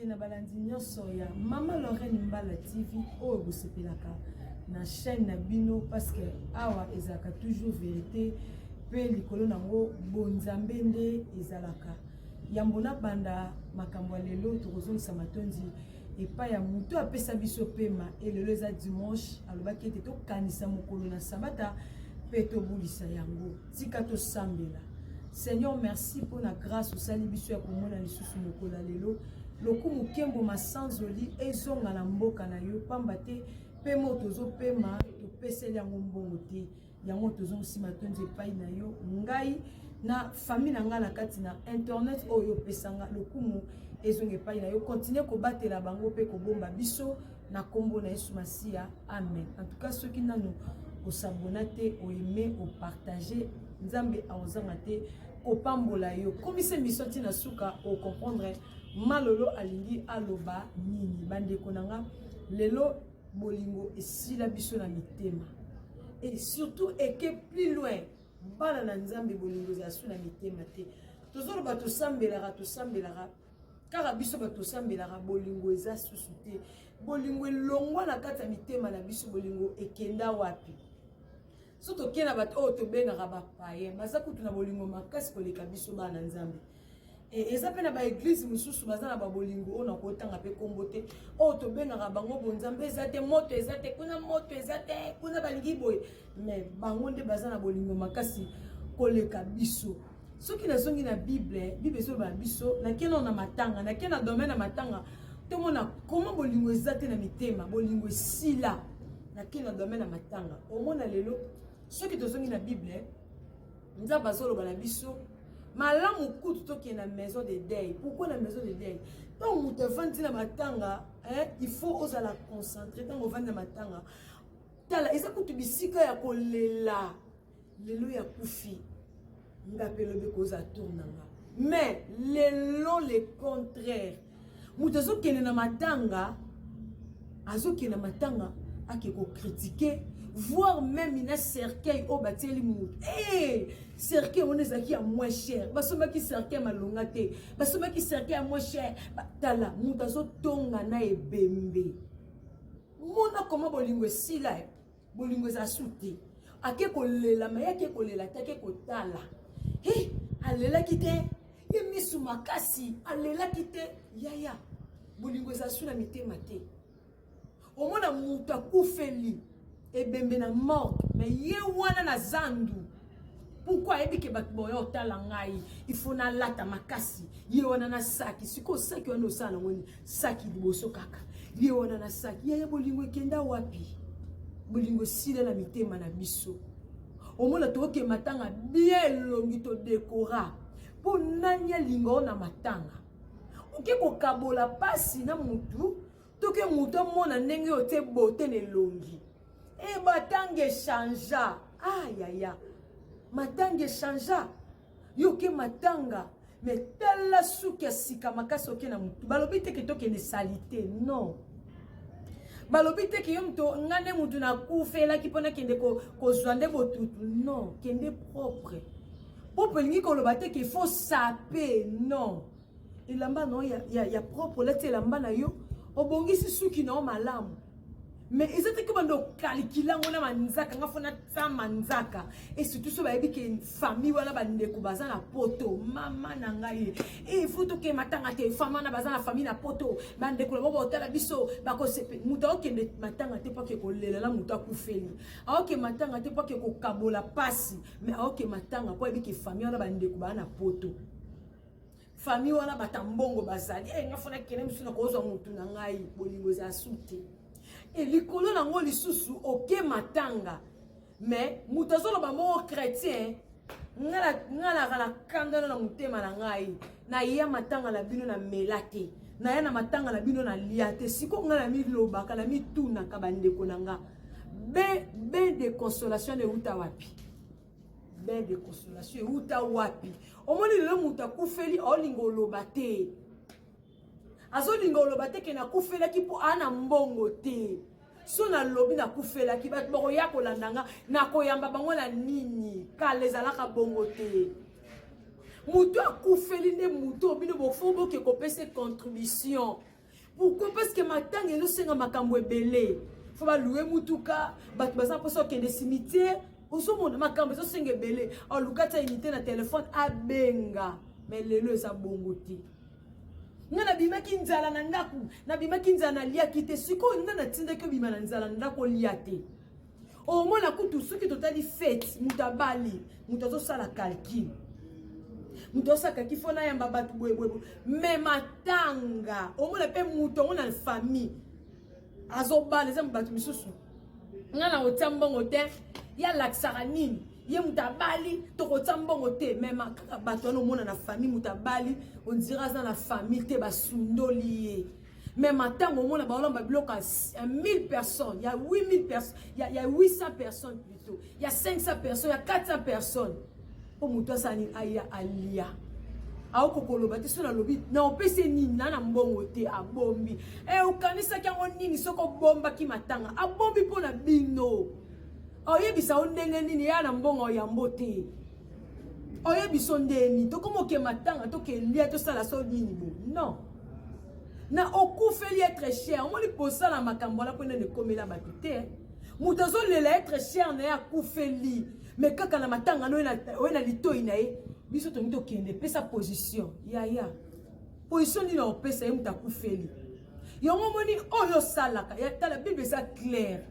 na balandi nyonso ya Mama Lorraine Mbala TV oyo bosepelaka na chaîne na bino parce que awa ezalaka toujours vérité mpe likolo nango bonzambe nde ezalaka. Yambo nabanda makambo ya lelo, tokozongisa matondi epai ya moto apesa biso pema. Elelo eza dimanche, alobaki ete tokanisa mokolo na sabata mpe tobulisa yango. Tika tosambela. Seigneur, merci mpo na grâce osali biso ya komona lisusu mokolo ya lelo. Lokumu, nkembo, masanzoli ezonga na mboka na yo, pamba te mpe mo tozopema, topeseli yango mbongo te. Yango tozongisi matondi epai na yo. Ngai na famille na ngai na kati na internet oyo opesanga, lokumu ezonga epai na yo. Continue kobatela bango mpe kobomba biso na nkombo na Yesu Masiya, amen. En tout cas, soki nanu osabona te, oaime, opartage, Nzambe akozanga te kopambola yo. Komisa émission ntina suka, ocomprendre Malolo alingi aloba nini. Bandeko na nga, lelo bolingo esila biso na mitema et surtout eke plus loin. Bana na Nzambe, bolingo ezala su na mitema te. Tozoloba, tosambelaka, tosambelaka kaka biso bato tosambelaka, bolingo eza susu te. Bolingo elongwa na kati ya mitema na biso. Bolingo ekenda wapi? So tokei na bato oyo tobengaka bapayen, baza kutu na bolingo makasi koleka biso bana Nzambe. Eza mpe na baeglize mosusu baza na babolingo oyo nakotanga mpe nkombo te, oyo tobengaka bango bonzambe eza te, moto eza te kuna, moto eza te kuna, balingi boye, mais bango nde baza na bolingo makasi koleka biso. Soki nazongi na Bible, Bible ezoloba na biso. Nakei nano na matanga, nakei na domaine ya matanga, tomona koma bolingo eza te na mitema, bolingo esila. Nakei na domaine ya matanga, omona lelo soki tozongi na Bible, Nzambe azoloba na biso malamu kutu tokende na maison de deuil. Pourquoi na maison de deuil? Ntango moto avandi na matanga, il faut ozala concentré. Ntango ovandi na matanga, tala, eza kutu bisika ya kolela. Lelo ya kufi nga mpe lobi kozala tour na nga. Mais lelo le contraire, moto azokende na matanga, azokende na matanga, ake kocritiquer, voire même na cercueil oyo batieli motu. Hey! Cercueil wana ezalaki ya moins cher, basombaki cercueil malonga te, basombaki cercueil ya moins cher. Tala, moto azotonga na ebembe. Mona koma bolingo esila, bolingo eza su te. Ake kolela, ma ye ake kolela te, ake kotala. He, alelaki te, ye misu makasi, alelaki te. Yaya, bolingo eza su na mitema te. Omona moto akufeli ebembe na morgue, mais ye wana na zandu. Pourquoi? Ayebi ke bato boya otala ngai, il faut nalata makasi. Ye wana na saki. Sikoyo saki wana osala nango nini? Saki liboso kaka, ye wana na saki. Yaya, bolingo ekenda wapi? Bolingo esila na mitema na biso. Omona toke matanga bien, elongi todekora mpo nani alinga o na matanga. Oke kokabola pasi na mutu, toke mutu amona ndenge oyo te bote na elongi. E matanga echangea. Ah yaya, matanga echangea. Yo oke matanga, mais tala suki ya sika makasi oke na mutu. Balobi te ke tokende sali te, non. Balobi te ke yo moto nga nde mutu nakufelaki mpo nakende kozwa nde botutu. Non, kende propre. Propre elingi koloba te ke faut saper, non. Elamba na yo ya propre, olati elamba na yo, obongisi suki na yo malamu, mais eza te ke bando okalikila yango na manzaka. Nga fo natia manzaka. Et surtout so bayebi ke famille wana, bandeko baza na poto. Mama na ngai, il faut toke matanga te, femme wana baza na famille na poto, bandeko na bango baotala biso, bakosepe. Moto aokende matanga te mpo ake kolela na moto akufeli, aoke matanga te mpo ake kokabola pasi, mais aoke matanga mpo ayebi ke famille wana, bandeko baa na poto, famille wana bata mbongo bazali. E nga fona kende mosusu na kozwa motu na ngai. Bolingo ezala su te. E likolo nango lisusu, oke matanga, mais moto azoloba moko chrétien. Nga naka na kandano na motema na ngai, naya matanga na bino na mela te, naya na matanga na bino na lia te. Sikoyo ngai na milobaka, na mitunaka, bandeko na nga, bain de consolation euta wapi? Bain de consolation euta wapi? Omoni lelo moto akufeli, aolinga oloba te, azolinga oloba te ke nakufelaki mpo aa na mbongo te. So nalobi nakufelaki, bato bakoya kolanda nga, nakoyamba bango na nini? Kala ezalaka bongo te. Moto akufeli nde moto bino bofo boke kopesa contribution. Pourquoi? Parce que matanga ezosenga makambo ebele. Faut balouer mutuka, bato baza mposa okende cimetière, ozomona makambo ezosenga ebele. Aluka tia unité na telefone abenga, mais lelo eza bongo te. Nga nabimaki nzala na ndako, nabimaki nzala, naliaki te. Sikoyo nga natindaki obima na nzala na ndako, olia te? Omona kutu soki totali fête, moto abali, moto azosala calcul, moto azosala calcul, faut nayamba bato boyeboye. Mais matanga, omona mpe moto yango na famille azobala, eza bato misusu, nga na kotia mbongo te, ye alakisaka nini? Ye moto abali, tokotia mbongo te. Mais kaka bato wana omona na famille, moto abali, on dirait aza na famille te, basundoli ye. Mais matango, omona baolamba biloko ya 1000 personnes, ya 8000 personnes, ya 800 personnes plutôt, ya 500 personnes, ya 400 personnes, mpo moto asala nini? Aya alia. Aokoka koloba te. So nalobi na opesi ye nini? Na mbongo te, abombi. E okanisaki yango nini soki obombaki matanga? Abombi mpo na bino. Oyebisa yo ndenge nini ya na mbongo oyambo te? Oyebiso ndeni tokoma oke matanga, tokelia, tosala so nini bo? Non, na okufeli être cher, omoni kosala makambo wana mpo nani ekomela bato te. Moto azolela être cher na ye akufeli, mais kaka na matanga no oye na litoi na ye. Biso tolingi tokende pesa position yaya. Position nini opesa ye moto akufeli yango? Omoni oyo osalaka, tala, Bible eza claire,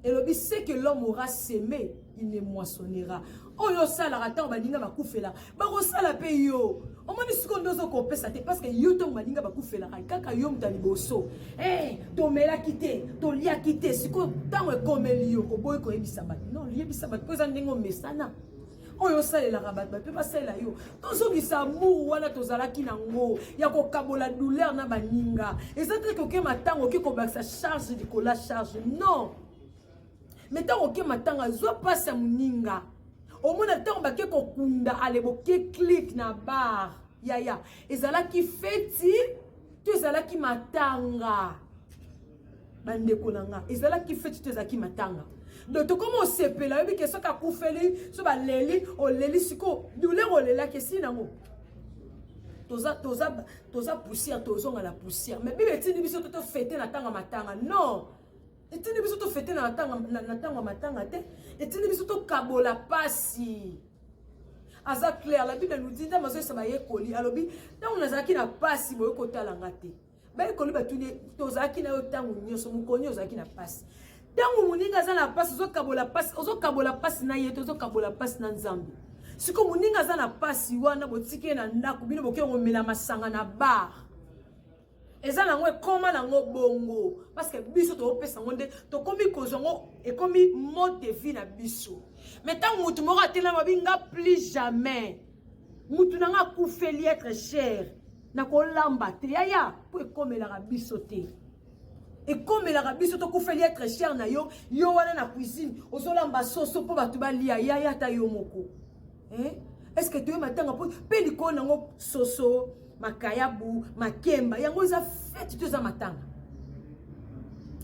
elobi: "Ce que l'homme aura semé, il ne moissonnera." Oyo osalaka ntango baninga bakufela, bakosala mpe yo. Omoni sikoyo nde ozokopesa te, parce que yo ntango baninga bakufelaka, kaka yo moto ya liboso, hey, tomelaki te, toliaki te. Sikoyo ntango ekomeli yo, oboyi koyebisa bato. Non, yebisa bato, mpo eza ndenge omesana. Oyo osalelaka bato, bato mpe basalela yo. Tozongisa amour wana tozalaki nango ya kokabola douleur na baninga. Eza te kokema ntango oke kobakisa charge likola charge, non. Mais ntango okema ntango, azwa mpasi ya moninga. Omona ntango bake kokunda, ale boke clique na bar. Yaya, ezalaki feti to ezalaki matanga? Bandeko na nga, ezalaki feti to ezalaki matanga? Donc tokoma osepela, oyebi ke soki akufeli, so baleli, oleli. Sikoyo douleur olelaki esili nango. Toza, toza, toza poussière, tozonga na poussière. Mais Bible etindi biso to tofêter na ntango ya matanga? Non, etindi biso tofêter na ntango ya matanga te. Etindi biso tokabola pasi. Aza clair, la Bible nous dit, Nzambe azoyesa bayekoli, alobi: "Ntango nazalaki na pasi, boye kotalanga te." Bayekoli batuni: "Tozalaki na yo ntango nyonso, mokoni ozalaki na pasi?" Ntango moninga aza na pasi, ozokabola pasi, ozokabola pasi na ye te, ozokabola pasi na Nzambe. Sikoyo moninga aza na pasi wana, botiki ye na ndako, bino boke komela masanga na bar. Eza nango, ekóma nango bongo, parce que biso topesa yango nde tokomi kozwa yango, ekomi mode de vie na biso. Mais ntango motu moko atelama, babinga: "Plus jamais mutu na nga akufeli être cher, nakolamba te." Yaya, mpo ekomelaka biso te, ekomelaka biso. Tokufeli être cher na yo, yo wana na cuisine ozolamba soso mpo bato balia. Yaya, ata yo moko, eh? Est ce que toyeba ntanga mpo mpe likolo nango soso, makayabu, makemba, yango eza feti to eza matanga?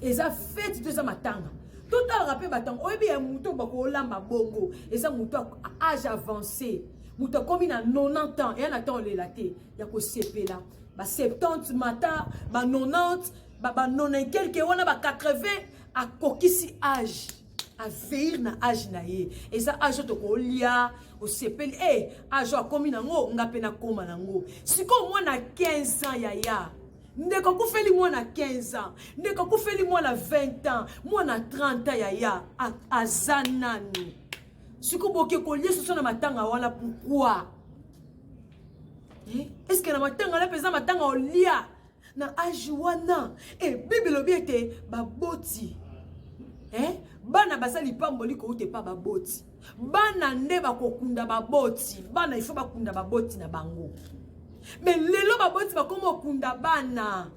Eza feti to eza matanga? Totalaka mpe batango. Oyebi ya moto bakolamba bongo, eza moto âge avancé, moto akomi na 90 ans, eya na temps olela te, ya kosepela. Ba 70 mata, ba 90, ba 90 quelque wana, ba 80, akokisi âge, aveir na âge na ye. Eza âge oyo tokolia, osepeli e âge oyo akomi nango, nga mpe nakóma nango. Sikoyo mwana 15 ans, yaya, ndeko akufeli mwana 15 ans, ndeko akufeli mwana 20 ans, mwana 30 ans, yaya, aza nani? Sikoyo boke kolia soso na matanga wana, pourquoi? Eh? Est ce que na matanga wana mpenza, matanga olia na âge wana? E Bible elobi ete baboti, eh? Bana baza lipamboli kouta epa baboti. Bana nde bakokunda baboti. Bana ifo bakunda baboti na bango. Mais lelo baboti bakoma okunda bana.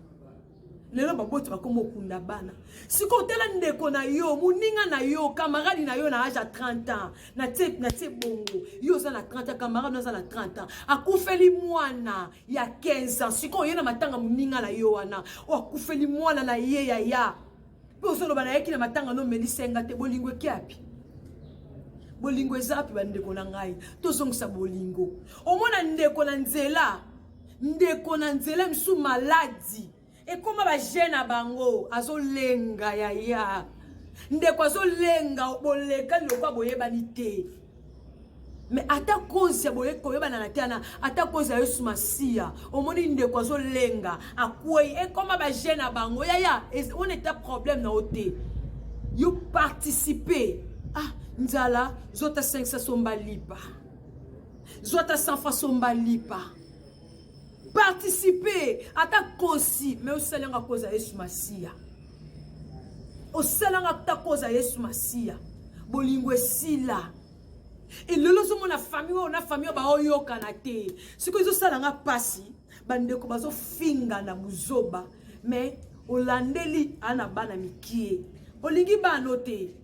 Lelo baboti bakoma okunda bana. Sikoyo otala ndeko na yo, moninga na yo, camarade na yo na âge ya 30 ans, na tie bongo, yo oza na 30 ans, camarade aza na 30 ans, akufeli mwana ya 15 ans. Sikoyo oye na matanga moninga na yo wana oyo akufeli mwana na ye, yaya, mpe ozoloba: "Nayeki na matanga, nomelisenga te." Bolingo eke api? Bolingo eza api? Bandeko na ngai, tozongisa bolingo. Omona ndeko na nzela, ndeko na nzela misu maladi. Ekoma ba jeu na bango. Azolenga yaya. Ndeko azolenga bolekani lokola boyebani te. Mais ata cause ya boye koyebana na te ana ata cause ya Yesu Masiya omoni ndeko azolenga akwei ekoma ba jeu na bango yaya wana eta problème na yo te. Yo participer ah nzala zota 500 somba lipa. Zota 100 francs somba lipa. Participer ata kosi mais osalanga koza Yesu Masiya. Osalanga ata koza Yesu Masiya. Bolingo esila. Elelo ozomona famille oyo na famille oyo baoyokana te. Sikoyo ezosala nga pasi, bandeko bazofinga na buzoba, mais olandeli ana bana mikie. Olingi bana te.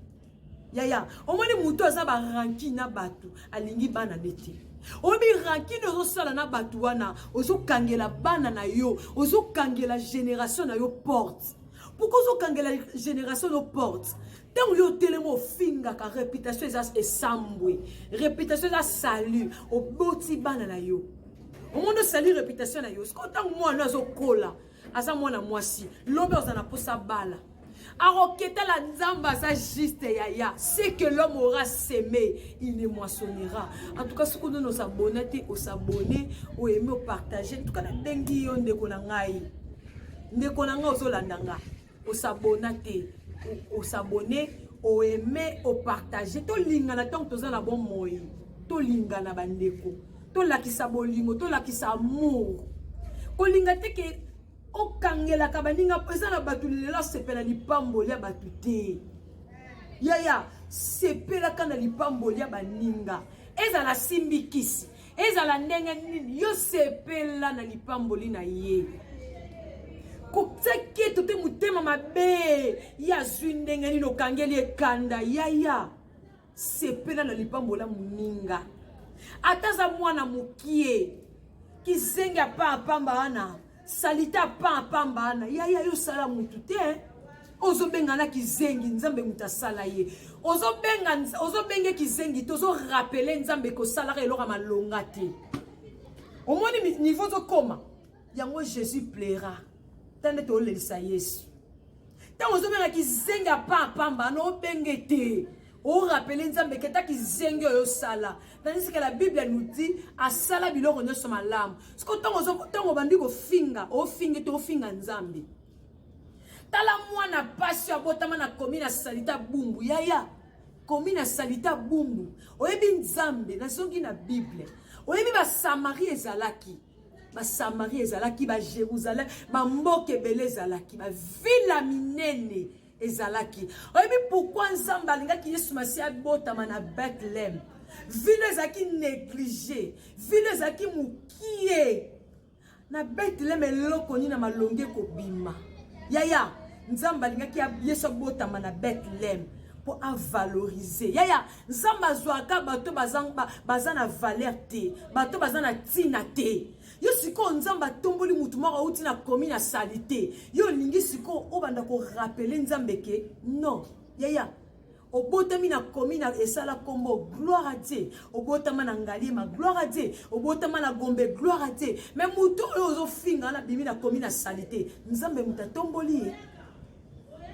Yaya, omoni mutu aza ba rancune na bato, alingi bana ne te. Oyebi rancune ozosala na bato wana, ozokangela bana na yo, ozokangela génération na yo porte. Pourquoi ozokangela génération na yo porte? Ntango yo otelemi ofingaka, réputation eza esambwe, réputation eza salut, oboti bana na yo. Omoni osali réputation na yo. Sikoyo ntango mwana azokola, aza mwana mwasi, lobi oza na posa bala. Aroketala Nzambe aza juste yaya. Ce que l'homme aura semé, il ne moissonnera. En tout cas, soki onono osabonne te, osabonne, oaime, opartage. En tout cas, nabengi yo ndeko na ngai. Ndeko na ngai ozolanda nga. Osabonna te, osabonne, oaime, opartage. Tolingana ntango toza na bomoi. Tolingana bandeko. Tolakisa bolingo, tolakisa amour. Kolinga te ke okangelaka baninga eza na bato lelo asepela lipamboli ya bato te. Yaya, sepelaka na lipamboli ya baninga. Ezala simbi kisi, ezala ndenge nini, yo sepela na lipamboli na ye. Kotia keto te motema mabe, ye azwi ndenge nini okangeli ekanda. Yaya, sepela na lipambola moninga. Ata aza mwana mokie, kizenge apa apamba wana, salite apa apamba wana. Yaya, yo sala mutu te. Ozobenga na kizengi, Nzambe mutu asala ye. Ozobenga, ozobenge kizengi te, ozorapele Nzambe kosalaka eloko ya malonga te. Omoni niveau ozokoma, yango Jésus plaira. Tande tolelisa Yesu. Ntango ozobenga kizengi apa apamba wana, obenge te. Orapele Nzambe keta kizengi oyo osala. Tandis que la Bible nous dit asala biloko nyonso malamu. Siko ntango obandi kofinga, ofingi te, ofinga Nzambe. Tala mwana pasi abotama na komi na salita bumbu. Yaya, komi na salita bumbu. Oyebi Nzambe, nazongi na Bible. Oyebi ba Samarie ezalaki. Ba Samarie ezalaki, ba Jérusalem, ba mboka ebele ezalaki, ba ville minene ezalaki. Oyebi pourquoi Nzambe alingaki Yesu Masiya abotama na Bethléem? Ville ezalaki négligée, ville ezalaki mokie. Na Bethléem eloko nini na malongi ekobima. Yaya, Nzambe alingaki Yesu abotama na Bethléem po avaloriser. Yaya, Nzambe azwaka bato baza na valeur te, bato baza na tina te. Yo sikoyo Nzambe atomboli mutu moko auti na komi na salite. Yo olingi sikoyo obanda ko rappeler Nzambe ke non. Yaya, obotami na komi na esala kombo, gloire à Dieu. Obotama na Ngaliema, gloire à Dieu. Obotama na Gombe, gloire à Dieu. Mais mutu oyo ozofinga na bimi na komi na salite, Nzambe mutu atomboli ye.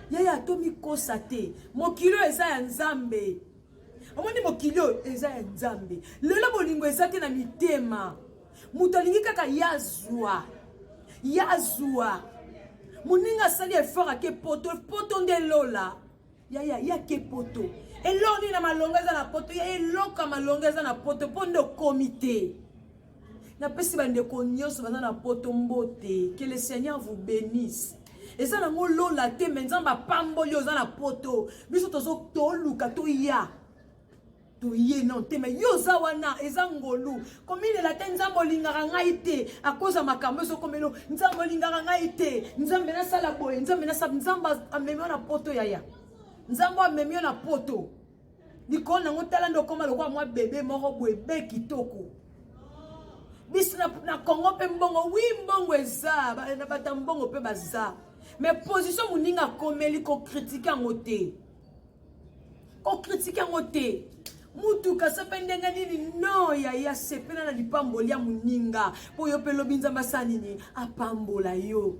Yaya, tomikosa te. Mokili oyo eza ya Nzambe. Omoni mokili oyo eza ya Nzambe. Lelo bolingo eza te na mitema. Moto alingi kaka yazwa. Yazwa. Moninga asali effort ake poto, poto nde lola. Yaya, yake poto. Eloko nini na malonga eza na poto? Ya eloko ya malonga eza na poto po nde okomi te. Napesi bandeko nyonso baza na poto mbote. Que le Seigneur vous bénisse. Eza nango lola te, mais Nzambe apamboli oza na poto. Biso tozo toluka toya. Toye non te, mais yo oza wana eza ngolu. Komilela te Nzambe olingaka ngai te. Akoza makambo ezokomelo Nzambe olingaka ngai te. Nzambe nasala boye, Nzambe nasala, Nzambe amemi yo na poto yaya. Nzambe amemi yo na poto. Likolo nango tala nde okoma lokola mwa bebe moko boye be kitoko. Biso na Congo pe mbongo, oui mbongo eza, na bata mbongo pe baza. Mais position moninga akomeli ko critiquer yango te. Ko critiquer yango te. Mutuka so pe ndenge nini? Non yaya, sepela na lipamboli ya moninga. Po yo pe lobi Nzambe asala nini? Apambola yo.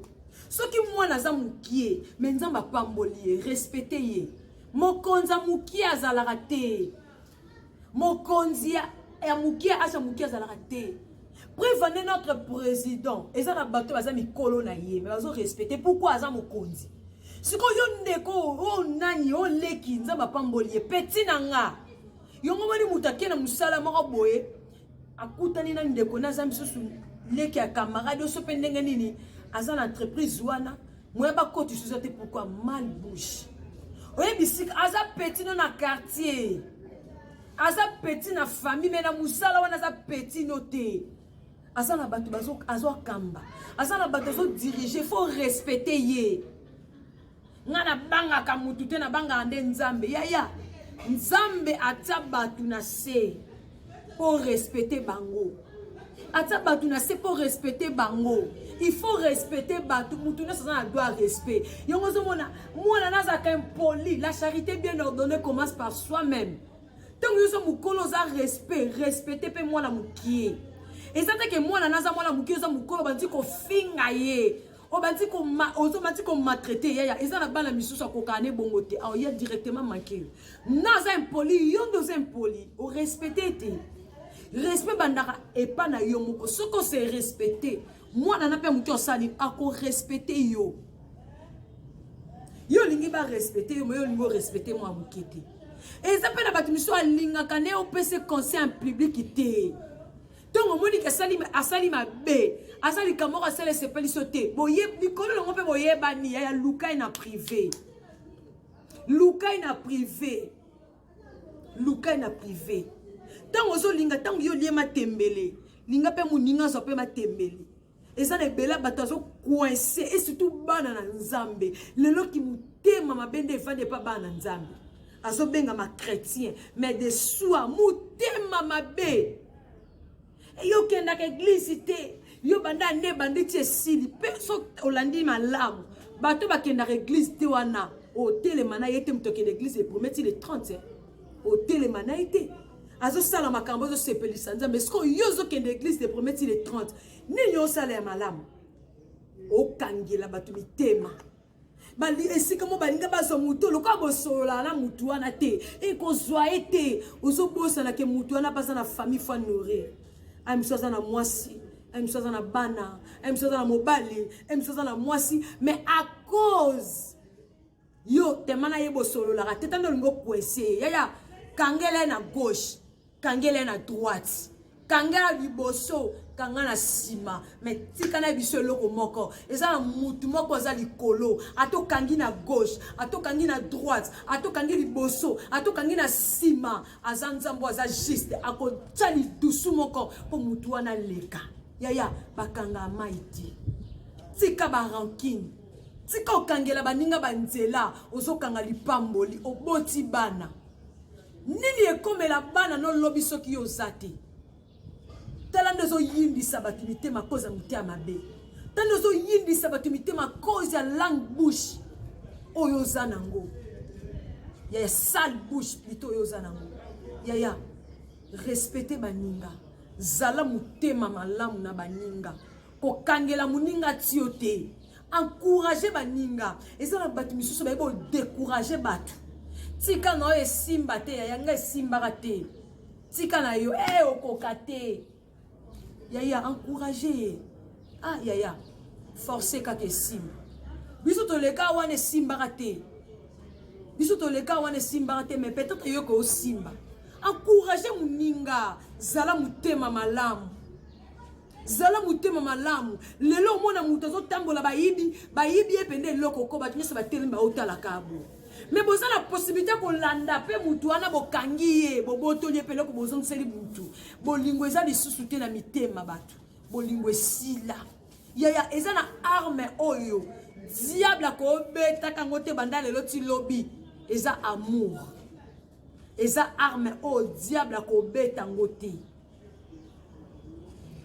Soki mwana aza mokie, me Nzambe apamboli ye, respecte ye. Mokonzi ya mokie azalaka te. Mokonzi ya mokie, age ya mokie azalaka te. Preuve en est notre président. Eza na bato baza mikolo na ye, mais bazo respecter. Pourquoi aza mokonzi? Sikoyo yo ndeko, oyo nani, oyo leki, Nzambe apamboli ye, petit na nga. Yongo moni moto ake na mosala moko boye, akutani na ndeko na aza misusu leki ya camarade oso mpe ndenge nini aza na entreprise wana moya bakotisa eza te pourquoi mal bouche oyebi sika aza petit no na quartier aza petit na famille me na mosala wana aza petit no te aza na bato azokamba aza na bato azodirige faut respecte ye nga nabangaka mutu te nabangaka nde nzambe yaya nzambe atia bato na se mpo respecte bango atia bato na se mpo respecte bango il faut respecte bato mutu nyonso aza na droit respect yango ozomona mwana nazalaka impoli la charité bien ordonnée commence par soi-même ntango nyonso mokolo oza respect respecte mpe mwana mokie eza te ke mwana naza mwana mokie oza mokolo bandi kofinga ye obandi ozobandi komatraite yaya eza na bana misusu akokana ne bongo te aoya directement manke yo na aza impoli yo nde oza impoli orespecte te respect bandaka epa na yo moko soki ose respecte mwana na mpe moke osali akorespecte yo yo olingi barespecte yo me yo olingi orespecte mwa moke te eza mpe na bato misusu alingaka nde opesa conseil en public te ntongo omoni ke asali mabe aza likambo moko asala esepeli so te likolo nango mpe boyebani yaya luka ye na privé luka ye na privé luka ye na privé ntango ozolinga ntango yo olie matembele linga mpe moninga azwa mpe matembele eza na ebele bato azo coince et surtout bana na nzambe lelo ki motema mabe nde evandi epa bana na nzambe azobengama chrétien mais de soi motema mabe yo okendaka église te yo banda nde ebandi ti esili mpe so olandi malamu bato bakendaka église te wana otelema na ye te moto akende église epremier ti le 30 otelema na ye te azosala makambo azosepelisa nzambe sikoyo yo ozokende église de premier ti le 30 nini osala ya malamu okangela bato mitema esika mo balinga bazwa motu lokola bosolola na motu wana te ekozwa ye te ozobosana ke motu wana mpe aza na famille faut nourrir ay mosu aza na mwasi ay mosu aza na bana ay mosu aza na mobali ay mosu aza na mwasi mais à cause yo tema na ye bosololaka te tanda olingi okwese yaya kangela ye na gauche kangela ye na droite kangela liboso kanga na nsima me tika na biso eloko moko eza na mutu moko aza likolo ata okangi na gauche ata okangi na droite ata okangi liboso ata okangi na nsima aza nzambe aza juste akotya lidusu moko mpo mutu wana aleka yaya bakanga mai te tika barancune tika okangela baninga banzela ozokanga lipamboli oboti bana nini ekomela bana nolobi soki yo oza te tala nde ozoyimbisa bato mitema koza motema mabe tala nde ozoyimbisa bato mitema cause ya langue bouche oyo oza nango yaya sale bouche plutôt oyo oza nango yaya respecte baninga zala motema malamu na baninga kokangela moninga tio te encourage baninga eza na bato misusu bayebi odécourage bato tika na oyo esimba te yaya nga esimbaka te tika na yo e okoka te yaya encourage ye ah yaya force kaka esimba biso toleka wana esimbaka te biso toleka wana esimbaka te mais peut-être yoka osimba encourage moninga zala motema malamu zala motema malamu lelo omona moto azotambola bayibi bayibi ye mpenza eloko ko bato nyonso batelemi baotalaka bo me boza na possibilité kolanda mpe motu wana bokangi ye bobotoli ye mpe eloko bozongiseli motu bolingo eza lisusu te na mitema bato bolingo esila yaya eza na arme oyo diable akobetaka yango te banda lelo ti lobi eza amour eza arme oyo diable akobeta yango te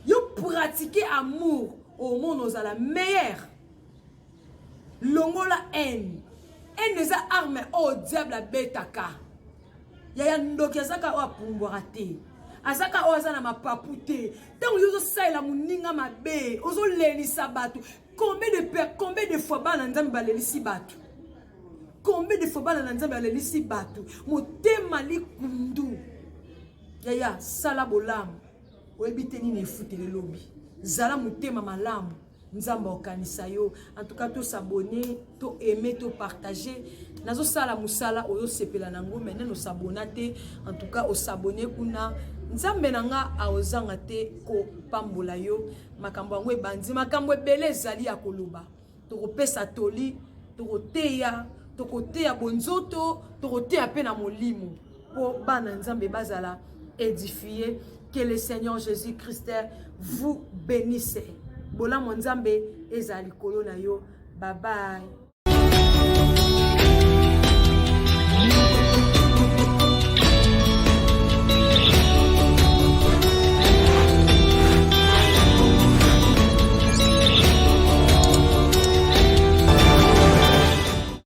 yo pratique amour omona ozala meilleur longola haine haine eza arme oyo diable abetaka yaya ndoki azaka oyo apumbwaka te azaka oyo aza na mapapu te ntango yo ozosalela moninga mabe ozolelisa bato. Combien de per, combien de fois bana Nzambe balelisi bato? Combien de fois bana na Nzambe balelisi bato? Motema likundu. Yaya, sala bolamu, oyebi te nini efutele lobi. Zala motema malamu, Nzambe akokanisa yo. En tout cas, tos'abonner, to aimer, to partager. Nazosala mosala ozosepela nango, mais nano os'abonner te. En tout cas, os'abonner kuna, Nzambe na nga aozanga te kopambola yo. Makambo yango ebandi, makambo ebele ezali ya koloba. Tokopesa toli, tokoteya, tokoteya bonzoto, tokoteya mpe na molimo, mpo bana Nzambe bazala édifié. Que le Seigneur Jésus Christ vous bénisse. Bolamu Nzambe ezala likolo na yo. Bye bye.